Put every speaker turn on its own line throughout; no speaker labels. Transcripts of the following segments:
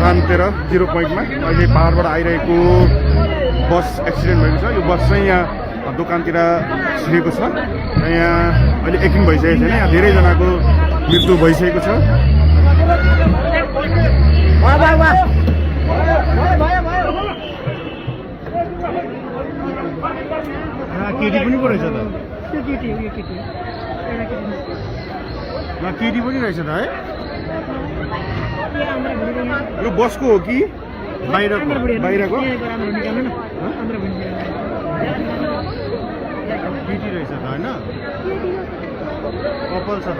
धरान 0 पोइन्टमा अहिले पहाडबाट आइरहेको बस एक्सिडेन्ट भएको छ। यो बस चाहिँ यहाँ दोकानतिर छिरेको छ र यहाँ अहिले एक्सिडेन्ट भइसकेको छैन। यहाँ धेरैजनाको मृत्यु भइसकेको छ। केटी पनि पो रहेछ त, केटी पनि रहेछ त है। यो बसको हो कि बाहिरको केटी रहेछ त होइन, कपाल छ त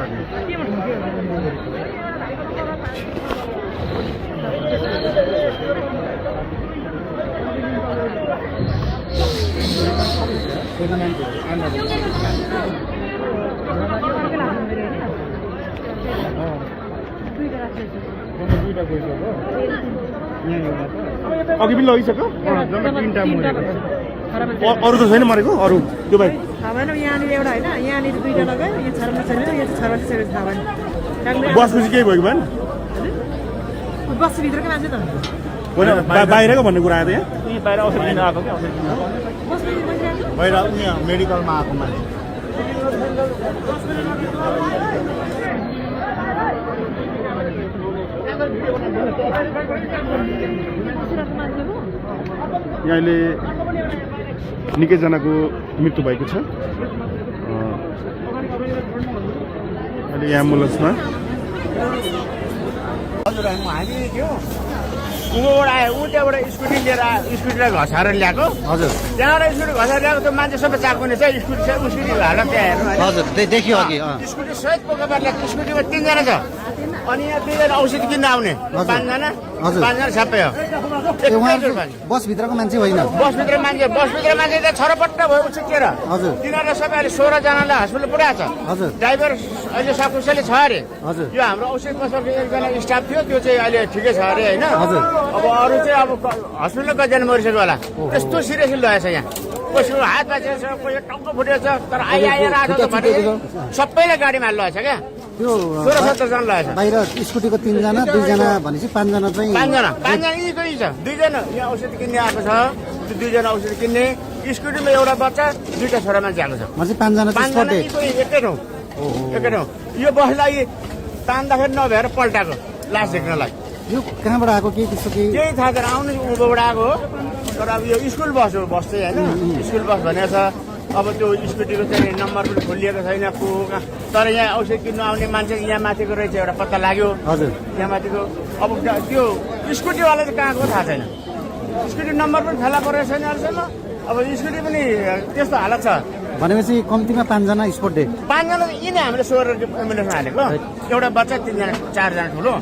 अघि पनि लगिसक्यो। अरू त छैन मरेको अरू त्यो भाइ
यहाँनिर एउटा होइन, यहाँनिर दुईजना गयो, यो छरमा छैन, यो छरमा छैन, थाहा भएन।
बसपछि केही भयो कि भएन?
बसभित्रकै मान्छे त
बाहिरको भन्ने कुरा आयो त यहाँ
बाहिर औषधि लिन आएको क्या,
बाहिर यहाँ मेडिकलमा आएको मान्छे। यहाँ अहिले निकैजनाको मृत्यु भएको छ। अहिले एम्बुलेन्समा
उँभोबाट आयो, ऊ त्यहाँबाट स्कुटी लिएर स्कुटीलाई घसाएर ल्याएको।
हजुर
त्यहाँबाट स्कुटी घसाएर ल्याएको त्यो मान्छे सबै चाक्ने छ। स्कुटीको हालत त्यहाँ हेर्नु होइन।
हजुर देखियो अघि
स्कुटी सहित पोकाबाट ल्याएको। स्कुटीमा 3 जना छ अनि यहाँ 2 जना औषधि किन्न आउने, 5 जना 5 जना सबै हो।
बसभित्रको मान्छे होइन,
बसभित्र मान्छे त छरपट्ट भयो उछिकेर।
हजुर
तिनीहरूलाई सबै अहिले 16 जनालाई हस्पिटल पुऱ्याएको छ।
हजुर
ड्राइभर अहिले सकुशली छ अरे।
हजुर
यो हाम्रो औषधि पसलको एकजना स्टाफ थियो, त्यो चाहिँ अहिले ठिकै छ अरे होइन।
हजुर
अब अरू चाहिँ अब हस्पिटलमा कतिजना मरिसक्यो होला। त्यस्तो सिरियसली लगेछ यहाँ। कसैको हात भाँचिएको छ, कसैको टाउको फुटेको छ। तर आएर आज त भने सबैलाई गाडीमा लगेछ क्या।
त्यो
16-17 जना लगेछ।
बाहिर स्कुटीको 3 जना 2 जना भनेपछि 5 जना चाहिँ
5 जना यहीँकै छ। 2 जना यहाँ औषधि किन्ने आएको छ। त्यो 2 जना औषधि किन्ने, स्कुटीमा एउटा बच्चा 2टा छोरा मान्छे आएको छ।
भनेपछि 5 जना
5 जना एकै ठाउँ। यो बसलाई तान्दाखेरि नभएर पल्टाएको लास देख्नलाई।
यो कहाँबाट आएको के त्यस्तो
केही थाहा छैन। आउने उँभोबाट आएको हो। तर अब यो स्कुल बस हो, बस चाहिँ होइन स्कुल बस भनेको छ। अब त्यो स्कुटीको चाहिँ नम्बर पनि खोलिएको छैन को। तर यहाँ औषधि किन्नु आउने मान्छे यहाँ माथिको रहेछ, एउटा पत्ता लाग्यो।
हजुर
यहाँ माथिको अब त्यो स्कुटीवाला चाहिँ कहाँको थाहा छैन। स्कुटी नम्बर पनि फेला परेको छैन अहिलेसम्म। अब स्कुटी पनि त्यस्तो हालत छ
भनेपछि कम्तीमा 5 जना स्पोर्ट डे।
5 जना यिनै हामीले 16 एम्बुलेन्समा हालेको। एउटा बच्चा 3 जना 4 जना ठुलो।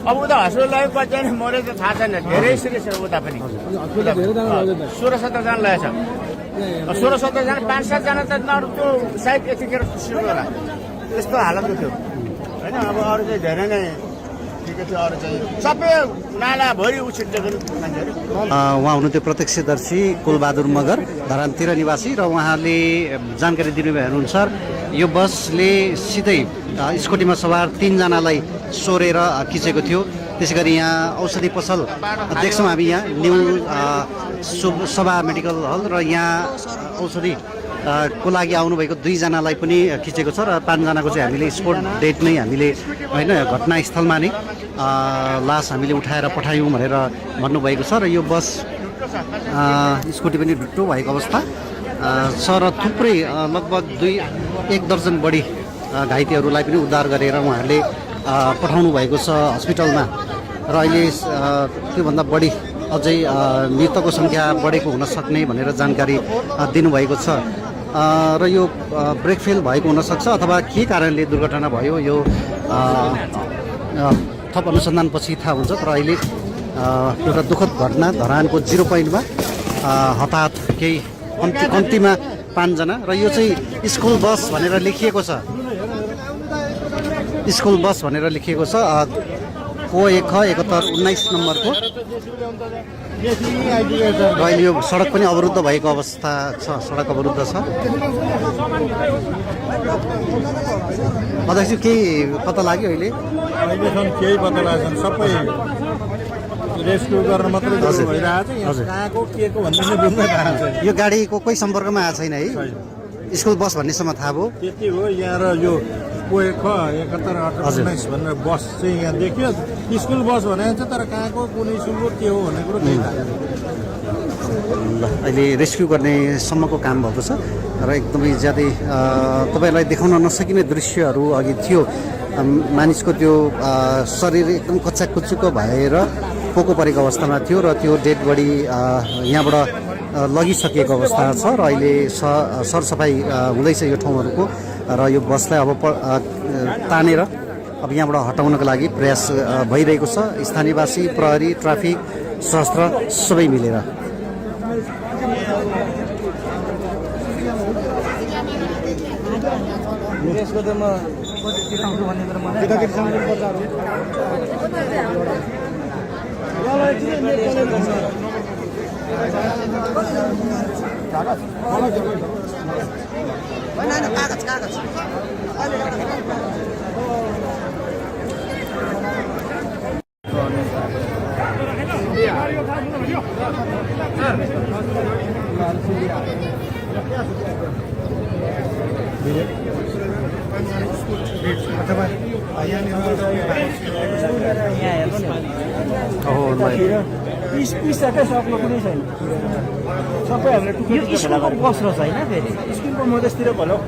अब उता हस्पिटल लाग्यो, कतिजना मरे त थाहा छैन। धेरै सिरियस छ उता पनि। 16-17 जना लगेछ। 16-17 जना 5-7 जना त अरू त्यो सायद यतिखेर सुरु होला। त्यस्तो हालत थियो होइन। अब अरू चाहिँ धेरै नै ठिकै थियो। अरू चाहिँ सबै नालाभरि उछिटिएको मान्छेहरू।
उहाँ हुनुहुन्थ्यो प्रत्यक्षदर्शी कुलबहादुर मगर, धरानतिर निवासी, र उहाँले जानकारी दिनुभए अनुसार यो बसले सिधै स्कुटीमा सवार 3 जनालाई सोरेर खिचेको थियो। त्यसै गरी यहाँ औषधि पसल देख्छौँ हामी, यहाँ न्यू सभा मेडिकल हल र यहाँ औषधि को लागि आउनुभएको 2 जनालाई पनि खिचेको छ। र 5 जनाको चाहिँ हामीले स्पोट डेट नै हामीले होइन घटनास्थलमा नै लास हामीले उठाएर पठायौँ भनेर भन्नुभएको छ। र यो बस स्कुटी पनि ढुट्टो भएको अवस्था छ र थुप्रै लगभग 1 दर्जन बढी घाइतेहरूलाई पनि उद्धार गरेर उहाँहरूले पठाउनु भएको छ हस्पिटलमा। र अहिले त्योभन्दा बढी अझै मृतकको सङ्ख्या बढेको हुन सक्ने भनेर जानकारी दिनुभएको छ। र यो ब्रेक फेल भएको हुनसक्छ अथवा के कारणले दुर्घटना भयो यो थप अनुसन्धानपछि थाहा हुन्छ। तर अहिले एउटा दुःखद घटना धरानको 0 पोइन्टमा हताहत केही कम्तीमा 5 जना। र यो चाहिँ स्कुल बस भनेर लेखिएको छ, स्कुल बस भनेर लेखिएको छ। को 1 71 19 नम्बरको र अहिले यो सडक पनि अवरुद्ध भएको अवस्था छ, सडक अवरुद्ध छ। अध्यक्ष केही पत्ता लाग्यो अहिले?
अहिलेसम्म केही पत्ता लागेको छैन, सबै रेस्क्यु गर्न मात्रै भइरहेको छ। यहाँ कहाँको के को भन्ने चाहिँ बुझ्न पाएको छैन।
यो गाडीको कोही सम्पर्कमा आएको छैन है? स्कुल बस भन्नेसम्म थाहा भयो?
त्यति हो। यहाँ र यो पोख 71 18 19 भनेर बस चाहिँ यहाँ देखियो, स्कुल बस भनेको छ, तर कहाँको कुन स्कुलको के हो भन्ने कुरो केही थाहा छैन।
ल अहिले रेस्क्यु गर्ने सम्मको काम भएको छ र एकदमै ज्यादै तपाईँहरूलाई देखाउन नसकिने दृश्यहरू अघि थियो। मानिसको त्यो शरीर एकदम कच्चा कुच्चुको भएर पोको परेको अवस्थामा थियो र त्यो डेड बडी यहाँबाट लगिसकिएको अवस्था छ र अहिले सरसफाइ हुँदैछ यो ठाउँहरूको र यो बसलाई अब तानेर अब यहाँबाट हटाउनको लागि प्रयास भइरहेको छ। स्थानीयवासी, प्रहरी, ट्राफिक, सशस्त्र सबै मिलेर।
सक्नु कुनै छैन, सबै हामीले स्कुलको बस रहेछ होइन, फेरि स्कुलको मधेसतिर भनौँ